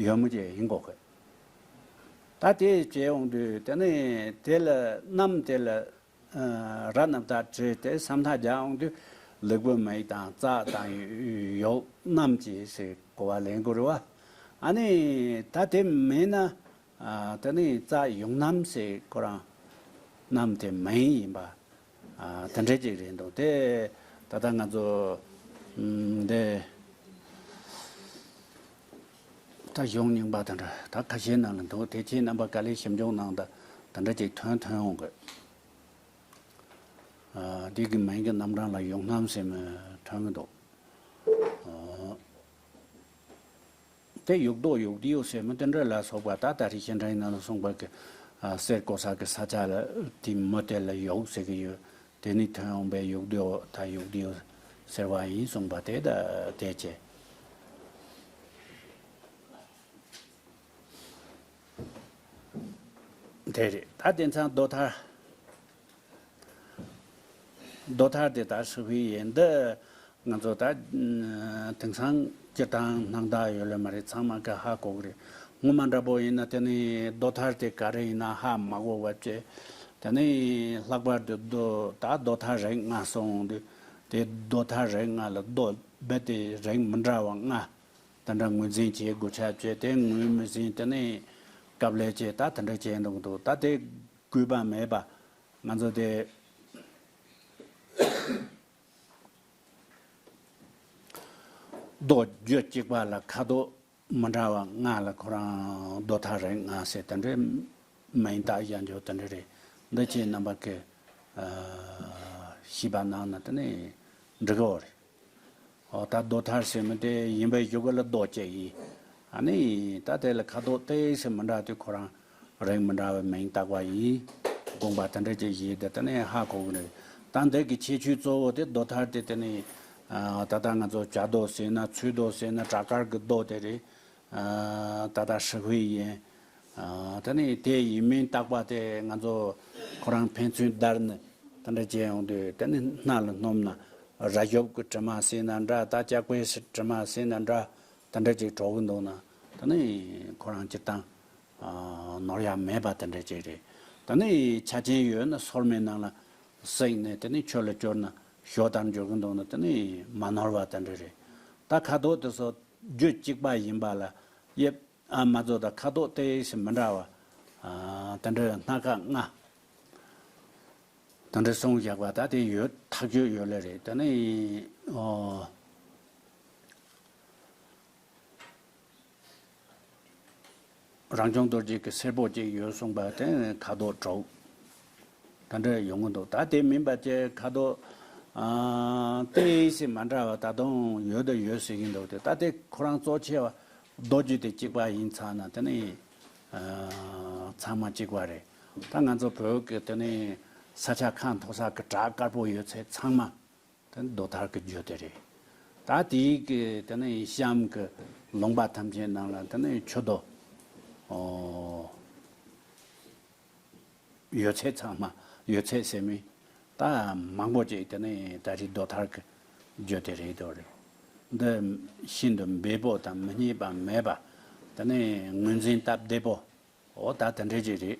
ཡོད་མི་ཅིག་ཡིན་དགོས་གི། ད་དེ་བྱས་འོང་དུས་དེ་ནི་དེ་ལ་སྣམ་དེ་ལ། ཨ། ར་ན་བཏགས་རི་དེ་ས་མཐའ་རྒྱག་འོང་དུས་ལེགས་པོའི་མིག་དང་རྩག་དང་ཡུག་སྣམ་ཅིག་ཟེར་གོ་བ་ལེན་དགོས་རེད་བ། ཨ་ནི་ད་དེ་མིན་ན། ཨ། དེ་ནི་རྩག་ཡུག་སྣམ་ཟེར་ཁོ་རང་སྣམ་དེ་མིང་ཡིན་པ། ཨ། དེ་འདྲ་ཅིག་རེད་འདུག་དེ་ད་ལྟ་ང་ཚོ། ཨམ། འདི་ད་གཞུང་རྙིང་པ་དེ་འདྲ་ད་ཁ་ཤས་ནང་ལ་འདུག་དེ་ཁྱེད་རྣམ་པ་ག་ལེར་ཞིབ་འཇུག་གནང་དང་དེ་འདྲ་ཅིག་ཐོན་ཐོན་འོང་གི། ཨ། འདི་གི་མིང་གི་རྣམ་གྲངས་ལ་ཡུག་སྣམ་ཟེར་མི་ཐོན་གི་འདུག་ཨ། དེ་ཡུག་རྡོ་ཡུག་རྡེའུ་ཟེར་མི་དེ་འདྲ་ལ་སོགས་པ་ད་ད་རེས་བཤད་གྲྭའི་ནང་ལ་གསུངས་པ་གི། ཨ། གསེར་བཀོད་ས་གི་ས་ཆ་ལ་དེ་མི་དེ་ལ་ཡུག་ཟེར་གི་ཡོད། དེ་ནི་ཐོན་འོང་པའི་ཡུག་རྡེའུ་ད་ཡུག་རྡེའུ་ཟེར་བ་ཡིན་གསུངས་པ་དེ་ད་དེ་བྱས། དེ་རེད། ད་དེང་སང་རྡོ་ཐར། རྡོ་ཐར་དེ་ད་ཧྲི་ཧུའེ་ཡིན་འདི། ང་ཚོ་ད་དེང་སང་སྤྱིར་བཏང་སྣང་དག་ཡོད་ལེ་མ་རེད། ཚང་མ་གི་ཧ་གོ་གི་རེད། སྔོན་མ་འདྲ་པོ་ཡིན་ན་དེ་ནི་རྡོ་ཐར་དེ་ག་རེ་ཡིན་ན་ཧ་མ་གོ་བ་བྱས། དེ་ནི་ལྷག་པར་དུ་རྡོ་ད་རྡོ་ཐར་རིགས་ལྔ་གསུངས་འདུག་དེ་རྡོ་ཐར་རིགས་ལྔ་ལ་རྡོ་རྦད་དེ་རིགས་མི་འདྲ་བ་ལྔ། དེ་འདྲ་ངོས་འཛིན་བྱེད་དགོས་ཆ་བྱས་ཏེ་ངོས་མི་ཟིན། དེ་ནས་སྐབས་ལས་བྱས་ད་དེ་འདྲ་བྱས་འདུག་འདུག་ད་དེ་དགོས་པ་མེད་པ། ང་ཚོ་དེ་རྡོ་རྒྱུ་གཅིག་པ་ལ་ཁ་དོག་མི་འདྲ་བ་ལྔ་ལ་ཁོ་རང་རྡོ་ཐར་རིགས་ལྔ་ཟེར་དེ་འདྲའི་མིང་བཏགས་བཞག་འཇོག་དེ་འདྲ་རེད། འདི་ཁྱེད་རྣམ་པ་གི་ཤེས་པ་གནང་ན་དེ་ནས་འགྲིག་གི་རེད། ཨོ་ད་རྡོ་ཐར་ཟེར་མི་དེ་ཡིན་པའི་གཞུག་གུ་ལ་རྡོ་གཅིག་ཡིན། ཨ་ནི་ད་དེ་ལ་ཁ་དོག་ཏོག་ཙམ་མི་འདྲ་དུས་ཁོ་རང་རིགས་མི་འདྲ་བའི་མིང་བཏགས་པ་ཡིན། དགོངས་པ་དེ་འདྲ་ཅིག་བཞེས་ཏེ་དེ་ནས་ཧ་གོ་གི་རེད། ད་འདི་གི་ཁྱད་ཆོས་གཙོ་བོ་དེ་རྡོ་ཐར་དེ་དེ་ནས་ཨ་ད་ལྟ་ང་ཚོ་བྱ་རྡོ་ཟེར་ན་ཚོས་རྡོ་ཟེར་ན་བྲག་དཀར་གི་རྡོ་དེ་རེད། ཨ་ད་ལྟ་ཧྲི་ཧུའེ་ཡིན། ཨ། དེ་ནས་དེ་ཡིན་མིན་བརྟག་པ་དེ་ང་ཚོ་ཁོ་རང་ཕན་ཚུན་བརྡར་ནས་དེ་འདྲ་བྱས་ཡོང་དུས། དེ་ནས་སྣ་ལ་སྣོམ་ན་ར་ཞོབ་ཀྱི་དྲི་མ་སེལ་ན་འདྲ། ད་ལྕགས་པའི་དྲི་མ་སེལ་ན་འདྲ། དེ་འདྲ་ཅིག་གྲོགས་ཀྱི་འདུག་ན། དེ་ནས་ཁོ་རང་སྤྱིར་བཏང་ནོར་ཡ་མེད་པ་དེ་འདྲ་ཅིག་རེད། དེ་ནས་ཆ་རྐྱེན་ཡོད་ན་སོར་མོའི་ནང་ལ་བསྲེགས་ནས་དེ་ནས་ཆུ་ལ་བསྐྱུར་ན་ཞོ་ལྟར་འགྱུར་གྱི་འདུག་ན། དེ་ནས་མ་ནོར་བ་དེ་འདྲ་རེད། ད་ཁ་དོག་དེ་ཚོ་རྒྱུ་གཅིག་པ་ཡིན་པ་ལ་དབྱིབས། ཨ། མ་རྫོགས། ད་ཁ་དོག་དེ་ཞིག་མི་འདྲ་བ། ཨ། དེ་འདྲ་སྣ་ཁ་ལྔ། དེ་འདྲ་གསུངས་བཞག་པ་ད་དེ་ཡོད། ཐག་ཆོད་ཡོད་ལེ་རེད། དེ་ནས། ཨོ། རང་བྱུང་རྡོ་རྗེ་གི་སེར་པོ་གཅིག་ཡོད་གསུངས་པ་དེ་ཁ་དོག་དྲུག་དེ་འདྲ་ཡོང་གི་འདུག་ད་དེ་མིན་པ་བཅས་ཁ་དོག་ཨ། དེ་ཞིག་མ་འདྲ་བ་ད་དུང་ཡོད་དང་ཡོད་ཟེར་གྱི་འདུག་དེ་ད་དེ་ཁོ་རང་གཙོ་ཆེ་བ་རྡོ་རྗེ་དེ་གཅིག་པ་ཡིན་ཙང་ན། དེ་ནས། ཨ། ཚང་མ་གཅིག་པ་རེད། ད་ང་ཚོ་བོད་ཀྱི་དེ་ནས་ས་ཆ་ཁ་མཐོ་ས་གི་བྲག་དཀར་པོ་ཡོད་ཚད་ཚང་མ་དེ་རྡོ་ཐར་གྱི་རྒྱུད་དེ་རེད། ད་དེའི་གི་དེ་ནས་གཤམ་གྱི་ལུང་པ་ཐམས་ཅད་ནང་ལ་དེ་ནས་ཆུ་རྡོ། ཨོ། ཡོད་ཚད་ཚང་མ། ཡོད་ཚད་ཟེར་མིན། ད་མང་པོ་ཅིག་དེ་ནས་ད་རེས་རྡོ་ཐར་གྱི་རྒྱུད་དེ་རེད་དོ་རེད། འདི་ཤིན་ཏུ་འབེལ་པོ་དང་མི་རྙེད་པ་མེད་པ། དེ་ནས་ངོས་འཛིན་སྟབས་བདེ་པོ། འོ། ད་དེ་འདྲ་ཅིག་རེད།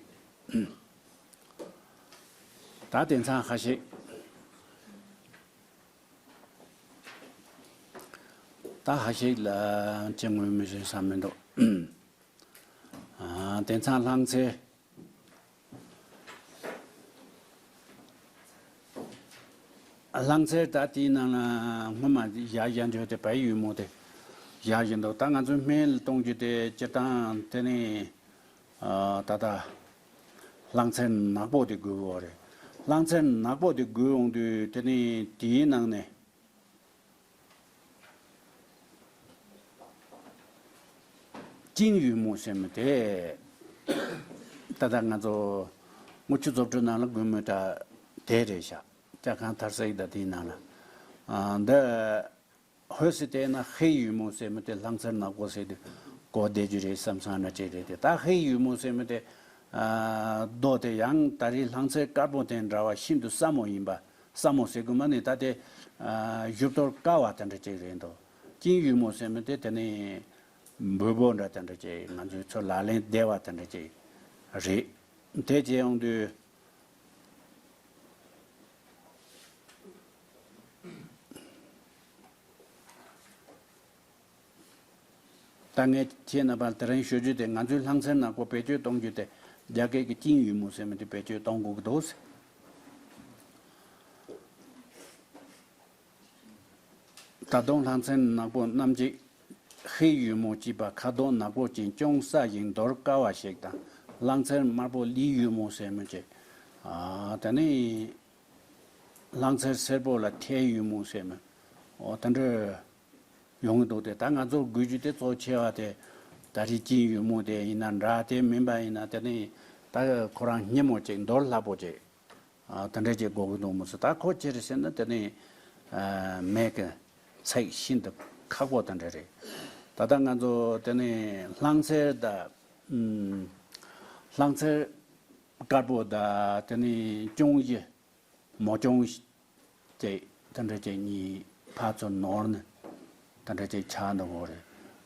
ད་དེང་སང་ཁ་ཤས། ད་ཁ་ཤས་ལ་ཅི་ངོས་མི་ཟིན་ས་མི་འདུག་ཨ། དེང་སང་ལྷང་ཚེར། ལྷང་ཚེར་ད་དེའི་ནང་ལ་སྔོན་མ་བཞག་བཞག་འདོད་དེ་བལ་ཡུལ་མོ་དེ་བཞག་བཞིན་འདུག་ད་ང་ཚོས་སྨན་ལ་གཏོང་རྒྱུ་དེ་སྤྱིར་བཏང་དེ་ནས། ཨ། ད་ལྟ་ལྷང་ཚེར་ནག་པོ་དེ་དགོས་ཡོད་རེད། ལྷང་ཚེར་ནག་པོ་དེ་དགོས་ཡོང་དུས་དེ་ནས་དེའི་ནང་ནས་ཅིན་ཡུས་མོ་ཟེར་མི་དེ། ད་ལྟ་ང་ཚོ་དངུལ་ཆུ་བཙོ་བཀྲུ་ནང་ལ་དགོས་མི་ད་དེ་རེད་ཤག་ལྕགས་ཁང་མཐར་སྲེག་ད་དེའི་ནང་ལ། ཨ། འདི། ཧོས་སི་དེ་ན་ཧེ་ཡུ་མོ་ཟེར་མི་དེ་ལྷང་ཚེར་ནག་པོ་ཟེར་དུས་གོ་བདེ་རྒྱུ་རེད་བསམ་སོང་ན་ཅིག་རེད་དེ། ད་ཧེ་ཡུ་མོ་ཟེར་མི་དེ། ཨ། རྡོ་དེ་ཡང་ད་རེས་ལྷང་ཚེར་དཀར་པོ་དེ་འདྲ་བ་ཤིན་ཏུ་སྲབ་མོ་ཡིན་པ། སྲབ་མོ་ཟེར་དགོས་མ་ནི་ད་དེ། ཨ། བཞུ་གཏོར་དཀའ་བ་དེ་འདྲ་ཅིག་རེད་འདུག་ཅིན་ཡུ་མོ་ཟེར་མི་དེ་དེ་ནི་འབུར་པོ་འདྲ་དེ་འདྲ་ཅིག་ང་ཚོའི་ཚོ་ལག་ལེན་བདེ་བ་དེ་འདྲ་ཅིག་རེད། དེ་བྱས་ཡོང་དུས། ད་ངས་ཁྱེད་རྣམ་པར་དེ་རིང་ཞུ་རྒྱུ་དེ། ང་ཚོས་ལྷང་ཚེར་ནག་པོ་བེད་སྤྱོད་གཏོང་རྒྱུ་དེ་རྒྱ་སྐད་ཀྱི་ཅིན་ཡུས་མོ་ཟེར་མི་དེ་བེད་སྤྱོད་གཏོང་དགོས་ཀྱི་འདུག་ད་དུང་ལྷང་ཚེར་ནག་པོ་རྣམས་ཀྱིས་ཧེ་ཡུས་མོ་ཅེས་པ་ཁ་དོག་ནག་པོ་ཅན་ཅུང་སྲབ་ཞིང་འདོར་དཀའ་བ་ཞིག་དང་། ལྷང་ཚེར་དམར་པོ་ལི་ཡུས་མོ་ཟེར་མི་ཅིག་ཨ། དེ་ནས་ལྷང་ཚེར་སེར་པོ་ལ་ཐེ་ཡུས་མོ་ཟེར་མི། འོ། དེ་འདྲ་ཡོང་གི་འདུག་སྟེ། ད་ང་ཚོ་དགོས་རྒྱུ་དེ་གཙོ་ཆེ་བ་དེ་ད་རེས་ཅིན་ཡུས་མོ་དེ་ཡིན་ན་འདྲ། དེ་མིན་པ་ཡིན་ན་དེ་ནི་ད་ཁོ་རང་སྙི་མོ་ཅིག་འདོར་སླ་པོ་ཅིག་ཨ། དེ་འདྲ་ཅིག་དགོས་ཀྱི་འདུག་མོ་ཟེར། ད་ཁོ་ཅི་རེད་ཟེར་ན་དེ་ནི། ཨ། མེ་གི་ཚིགས་ཤིན་ཏུ་ཁག་པོ་དེ་འདྲ་རེད། ད་ལྟ་ང་ཚོ་དེ་ནི་ལྷང་ཚེར་དང་། ཨུམ། ལྷང་ཚེར་དཀར་པོ་དང་དེ་ནི་ཅུང་ཞིག་མོ་ཅུང་ཞིག་དེ་འདྲ་ཅིག་གཉིས་ཕར་ཚུར་ནོར་ནས་དེ་འདྲ་ཅིག་ཆགས་འདུག་གོ་རེད།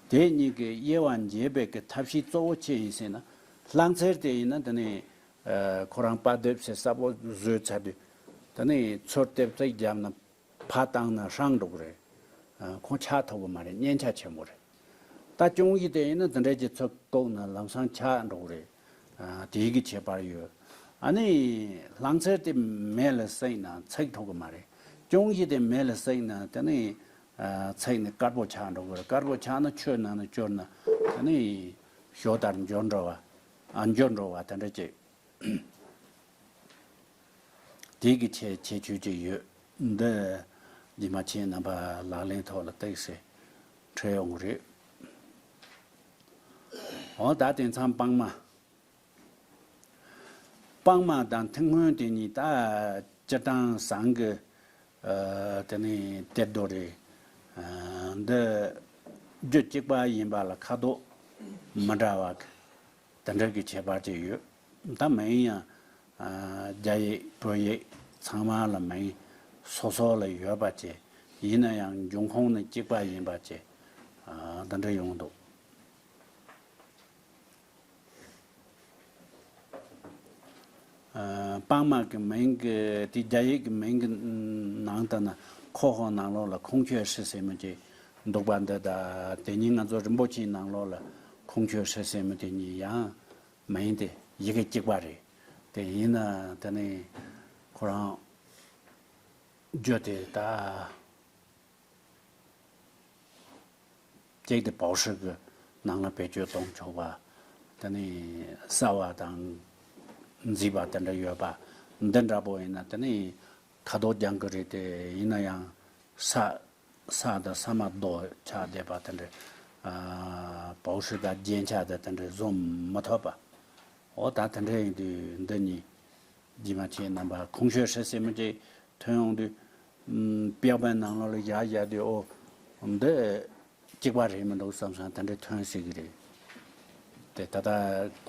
དེ་གཉིས་ཀྱི་དབྱེ་བ་འབྱེད་པའི་གི་ཐབས་ཤེས་གཙོ་བོ་ཅི་ཡིན་ཟེར་ན། ལྷང་ཚེར་དེ་ཡིན་ན་དེ་ནི། ཨ། ཁོ་རང་པ་དེབ་ཟེར་སྲབ་པོ་བཟོས་ཚར་དུས་དེ་ནི་ཚུར་ལྟེབ་ཚིག་བརྒྱབ་ན་ཕར་བཏང་ན་ཧྲང་འགྲོ་གི་རེད། ཨ། ཁོང་ཆགས་ཐུབ་ཀྱི་མ་རེད། མཉེན་ཆ་ཆེན་པོ་རེད། ད་ཅུང་ཞིག་དེ་ཡིན་ན་འདི་འདྲ་ཅིག་ཚུར་བཀུག་ན་ལམ་སང་ཆགས་འགྲོ་གི་རེད། ཨ། དེའི་གི་ཁྱད་པར་ཡོད། ཨ་ནི་ལྷང་ཚེར་དེ་མེ་ལ་བསྲེགས་ན་ཚིག་ཐུབ་ཀྱི་མ་རེད། ཅུང་ཞིག་དེ་མེ་ལ་བསྲེགས་ན་དེ་ནི། ཨ། ཚིག་ནི་དཀར་པོ་ཆགས་འགྲོ་གི་རེད། དཀར་པོ་ཆགས་ན་ཆུ་ནང་ན་བསྐྱུར་ན་དེ་ནི་ཞོ་ལྟར་འགྱུར་འགྲོ་བ། ཨ། འགྱུར་འགྲོ་བ་དེ་འདྲ་ཅིག་དེ་གི་ཁྱད་ཁྱད་ཆོས་ཅིག་ཡོད། འདི་རྗེས་མ་ཁྱེད་རྣམ་པ་ལག་ལེན་ཐོག་ལ་བཏེགས་སེ་འཕྲོད་ཡོང་གི་རེད། འོ། ད་དེང་སང་སྤང་མ། སྤང་མ་དང་ཐུན་སྔོན་དེ་གཉིས་ད་སྤྱིར་བཏང་ཟངས་ཀྱི། ཨ། དེ་ནི་གཏེར་རྡོ་རེད། ཨ། འདི་རྒྱུ་གཅིག་པ་ཡིན་པ་ལ་ཁ་དོག་མི་འདྲ་བ། དེ་འདྲ་གི་ཁྱད་པར་ཅིག་ཡོད། ད་མིང་ཡང་ཨ་རྒྱ་ཡིག་བོད་ཡིག་ཚང་མ་ལ་མིང་སོ་སོ་ལ་ཡོད་པ་བྱས། ཡིན་ན་ཡང་འབྱུང་ཁུངས་ནི་གཅིག་པ་ཡིན་པ་བྱས། ཨ་འདི་འདྲ་ཡོང་འདུག་ཨ་སྤང་དམག་གི་མིང་གི་དེ་རྒྱ་ཡིག་གི་མིང་གི་ནང་དུ་ན་ཁོ་ཧོ་ནང་ལོགས་ལ་ཁུང་ཆོས་ཧྲི་ཟེར་མི་ཅིག་འདུག་པ་འདི། ད་དེ་ཉིད་ང་ཚོ་རིན་པོ་ཆེའི་ནང་ལོགས་ལ་ཁུང་ཆོས་ཧྲི་ཟེར་མི་དེ་ཉིད་ཡང་མིང་དེ་ཡི་གེ་གཅིག་པ་རེད། དེ་ཡིན་ན་དེ་ནི་ཁོ་རང་བརྗོད་དེ་ད། གཅིག་དེ་པའོ་ཧྲི་གི་ནང་ལ་བེད་སྤྱོད་གཏོང་ཆོག་པ། དེ་ནས་གསལ་བ་དང་མཛེས་པ་དེ་འདྲ་ཡོད་པ། འདི་འདྲ་པོ་ཡིན་ན་དེ་ནས་ཁ་དོག་ལྗང་གུ་རེད། དེ་ཡིན་ན་ཡང་ས་ས་དང་ས་མ་རྡོ་ཆགས་བསྡད་པ་དེ་འདྲ། ཨ་པའོ་ཧྲི་དང་རྒྱན་ཆ་དང་དེ་འདྲ་བཟོ་མི་ཐུབ་པ། འོ་ད་དེ་འདྲ་ཡིན་དུས་འདི་གཉིས། རྗེས་མ་ཁྱེད་རྣམ་པ་ཁུང་ཤོད་ཧྲི་ཟེར་མི་ཅིག་ཐོན་ཡོང་དུས། ཨུམ། པེ་ཡོག་པན་ནང་ལོགས་ལ་བཞག་བཞག་དུས། ཨོ། འདི་གཅིག་པ་རེད་མི་འདུག་བསམ་སོང་། དེ་འདྲ་ཐོན་སྲིད་ཀྱི་རེད། དེ་ད་ལྟ་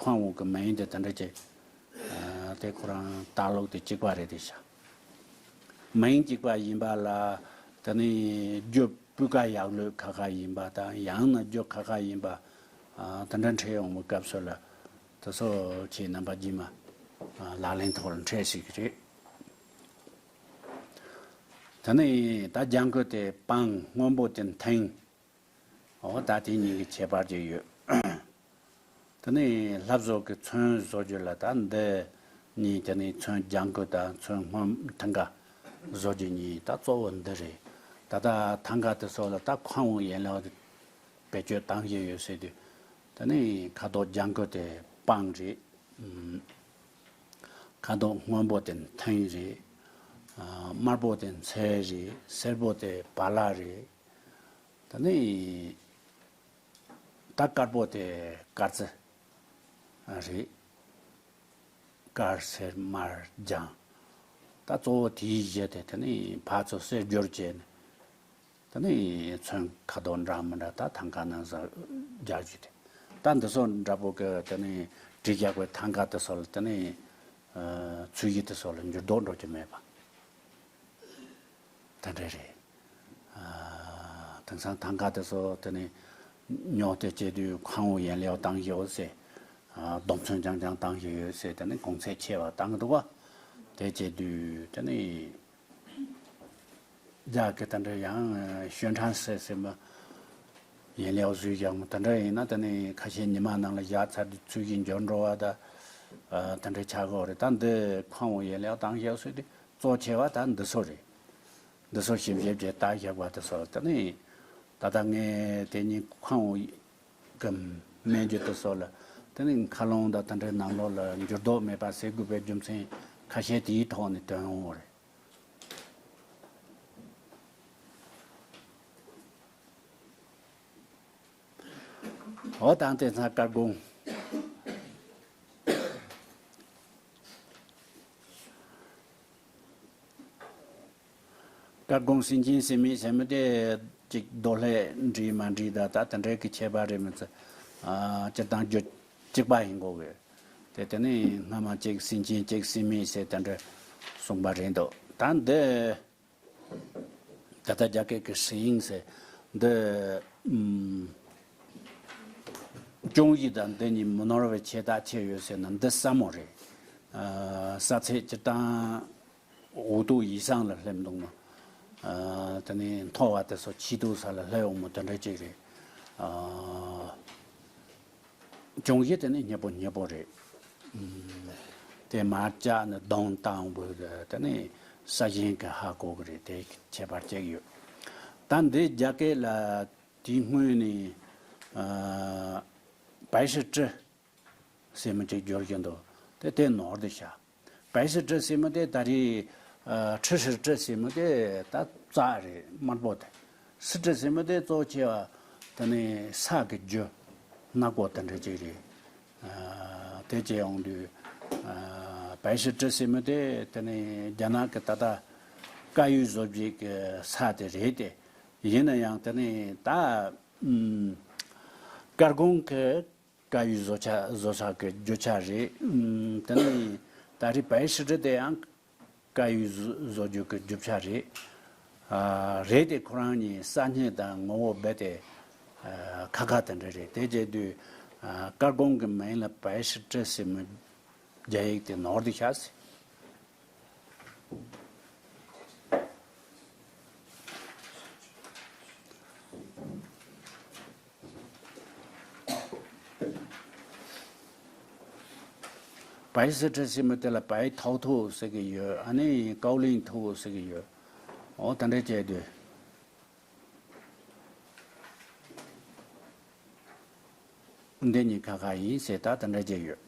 ཁོང་འོག་གི་མིང་དེ་དེ་འདྲ་ཅིག་ཨ་དེ་ཁོ་རང་ལྟ་ལུགས་དེ་གཅིག་པ་རེད་དེ་ཤག་མིང་གཅིག་པ་ཡིན་པ་ལ། དེ་ནི་རྒྱུ་སྤུས་ཀ་ཡག་ལོས་ཁ་ཁ་ཡིན་པ་དང་། ཡང་ན་རྒྱུ་ཁ་ཁ་ཡིན་པ། ཨ་དེ་འདྲ་འཕྲད་ཡོང་བའི་སྐབས་སུ་ལ། དེ་ཚོ་ཁྱེད་རྣམ་པ་རྗེས་མ་ཨ་ལག་ལེན་ཐོག་ལ་འཕྲད་སྲིད་ཀྱི་རེད། དེ་ནས་ད་ལྗང་གུ་དེ་སྤང་། སྔོན་པོ་དེ་མཐིང་། འོ་ད་དེ་གཉིས་ཀྱི་ཁྱད་པར་ཅིག་ཡོད། དེ་ནས་ལྷ་བཟོ་གི་ཚོན་བཟོ་རྒྱུ་ལ་ད་འདི་གཉིས། དེ་ནས་ཚོན་ལྗང་གུ་དང་ཚོན་སྔོན་མཐིང་ག་བཟོ་རྒྱུ་གཉིས་ད་གཙོ་བོ་འདི་རེད། ད་ལྟ་ཐང་ག་དེ་ཚོ་ལ་ད་ཁོང་ཡན་ལག་དེ་བེད་སྤྱོད་བཏང་བཞིན་ཡོད་ཟེར་དུས། དེ་ནས་ཁ་དོག་ལྗང་གུ་དེ་སྤང་རེད། ཨུམ། ཁ་དོག་སྔོན་པོ་དེ་མཐིང་རེད། ཨ་དམར་པོ་དེ་མཚལ་རེད། སེར་པོ་དེ་བ་ལ་རེད། དེ་ནས་ད་དཀར་པོ་དེ་དཀར་རྩི་རེད། དཀར་སེར་དམར་ལྗང་། ད་གཙོ་བོ་དེའི་གཞི་དེ། དེ་ནས་ཕར་ཚུར་བསྲེ་སྦྱོར་བྱས་ནས། དེ་ནས་ཚོན་ཁ་དོག་འདྲ་མི་འདྲ་ད་ཐང་ག་ནང་བཞག་རྒྱུ་དེ། ད་འདི་ཚོ་འདྲ་པོ་གི་དེ་ནས་བྲིས་བཞག་པའི་ཐང་ག་དེ་ཚོ་ལ། དེ་ནས་ཨ་ཚོས་གཞི་དེ་ཚོ་ལ་འགྱུར་ལྡོག་འགྲོ་རྒྱུ་མེད་པ། དེ་འདྲ་རེད། ཨ་དེང་སང་ཐང་ག་དེ་ཚོ་དེ་ནས་ཉོ་སྟེ་བྱེད་དུས་ཁང་བ་ཡན་ལེགས་བཏང་ཡོད་ཟེར། ཨ་སྡོམ་ཚོན་རྐྱང་རྐྱང་བཏང་ཡོད་ཟེར། དེ་ནས་གོང་ཚད་ཆེ་བ་བཏང་གི་འདུག་བ། དེ་བྱེད་དུས་དེ་ནས་རྒྱ་གི་དེ་འདྲ་ཡང་ཞོན་ཁྲང་ཟེར་ཟེར་མ་ཡན་ལེགས་བཟོས་བཞག་མོ། དེ་འདྲ་ཡིན་ན་དེ་ནས་ཁ་ཤས་ཉི་མ་ནང་ལ་བཞག་ཚར་དུས་ཚོས་གཞི་འགྱུར་འགྲོ་བ་ད་ཨ་དེ་འདྲ་ཆགས་ཀྱི་ཡོད་རེད། ད་འདི་ཁང་བ་ཡན་ལེགས་བཏང་བཞག་ཟེར་དུས། གཙོ་ཆེ་བ་ད་འདི་ཚོ་རེད། འདི་ཚོ་ཞིབ་ཞིབ་ཀྱིས་ལྟ་བཞག་པ་དེ་ཚོ་ལ། དེ་ནས་ད་ལྟ་ངས་དེ་ཉིན་ཁང་བའི་གི་སྨན་རྒྱུ་དེ་ཚོ་ལ། དེ་ནས་མཁའ་རླུང་དང་དེ་འདྲའི་ནང་ལོགས་ལ་འགྱུར་ལྡོག་མེད་པ་ཟེར་དགོས་པའི་རྒྱུ་མཚན་ཁ་ཤས་དེའི་ཐོག་ནས་ཐོན་འོང་བ་རེད། འོ་ད་དེང་སང་དཀར་སྒོང་། དཀར་སྒོང་སེམས་ཅན་སེམས་མེད་ཟེར་མི་དེ་ཅིག་རྡོ་ལྷས་འདྲིས་མ་འདྲིས་ད་ད་དེ་འདྲའི་གི་ཁྱད་པར་རེད་མི་ཚེ། ཨ་སྤྱིར་བཏང་རྒྱུ་གཅིག་པ་ཡིན་དགོས་གི། དེ་དེ་ནས་སྔ་མ་གཅིག་སེམས་ཅན་གཅིག་སེམས་མེད་ཟེར་དེ་འདྲ་གསུངས་པ་རེད་འདུག་ད་འདི་ད་ལྟ་རྒྱ་སྐད་ཀྱི་ཧྲི་ཡིང་ཟེར་འདི། ཨུམ། ཅུང་ཡིག་དང་འདི་གཉིས་མི་ནོར་བའི་ཆེ་ཐག་ཆོད་ཡོད་ཟེར་ན་འདི་ཟབ་མོ་རེད། ཨ་ས་ཚད་སྤྱིར་བཏང་འོ་ཐུག་ཡིག་ཚང་ལ་སླེབས་འདུག་ན། ཨ་དེ་ནས་མཐོ་བ་དེ་ཚོ་ཆེ་ཐུག་ས་ལ་སླེབས་འོང་མོ་དེ་འདྲ་ཅིག་རེད། ཨ་ཅུང་ཡིག་དེ་ནི་སྙན་པོ་སྙན་པོ་རེད། ཨུམ། དེ་མར་བཅག་ནས་གདོང་བཏང་བོ་དེ་ནི་ས་གཞན་གྱིས་ཧ་གོ་གི་རེད། དེ་ཁྱད་པར་ཅིག་ཡོད། ད་འདི་རྒྱ་སྐད་ལ་དེའི་སྔོན་ནས་ཨ་པའི་ཧྲི་ཀྲི་ཟེར་མི་ཅིག་སྦྱོར་གྱི་འདུག་དེ་དེ་ནོར་དེ་ཤ། པའི་ཧྲི་ཀྲི་ཟེར་མི་དེ་ད་རེས་ཨ་ཁྲི་ཧྲི་ཀྲི་ཟེར་མི་དེ་ད་རྩྭ་རེད། དམར་པོ་དེ། ཧྲི་ཀྲི་ཟེར་མི་དེ་གཙོ་ཆེ་བ་དེ་ནི་ས་གི་རྒྱུ་ནག་པོ་དེ་འདྲ་ཅིག་རེད། ཨ་དེ་བྱས་ཡོང་དུས་ཨ་པའི་ཧྲི་ཀྲི་ཟེར་མི་དེ་དེ་ནི་རྒྱ་ནག་གི་ད་ལྟ་དཀར་ཡོལ་བཟོ་བྱེད་ཀྱི་ས་དེ་རེད་དེ། ཡིན་ན་ཡང་དེ་ནི་ད་ཨུམ་དཀར་སྒོང་གི་ དཀར་ཡོལ་བཟོ་ཆ་བཟོ་ས་གི་རྒྱུ་ཆ་རེད། ཨུམ། དེ་ནས་ད་རེས་བའི་ཧྲི་ཀྲི་དེ་ཡང་དཀར་ཡོལ་བཟོ་བཟོ་རྒྱུ་གི་རྒྱུ་ཆ་རེད། ཨ། རེད་དེ་ཁོ་རང་གཉིས་ས་སྙིང་དང་ངོ་བོ་རྦད་དེ་ཨ་ཁ་ཁ་དེ་འདྲ་རེད། དེ་བྱས་དུས་ཨ་དཀར་གོང་གི་མིང་ལ་བའི་ཧྲི་ཀྲི་ཟེར་མི། རྒྱ་ཡིག་དེ་ནོར་དེ་ཤ་སི། བའི་ཧྲི་ཀྲི་ཟེར་མི་དེ་ལ་བའི་ཐའོ་ཐའོ་ཟེར་གི་ཡོད། ཨ་ནི་ཀའོ་ལིང་ཐའོ་ཟེར་གི་ཡོད། འོ་དེ་འདྲ་བྱས་དུས། འདི་གཉིས་ཁ་ཁ་ཡིན་ཟེར་ད་དེ་འདྲ་བྱས་ཡོད།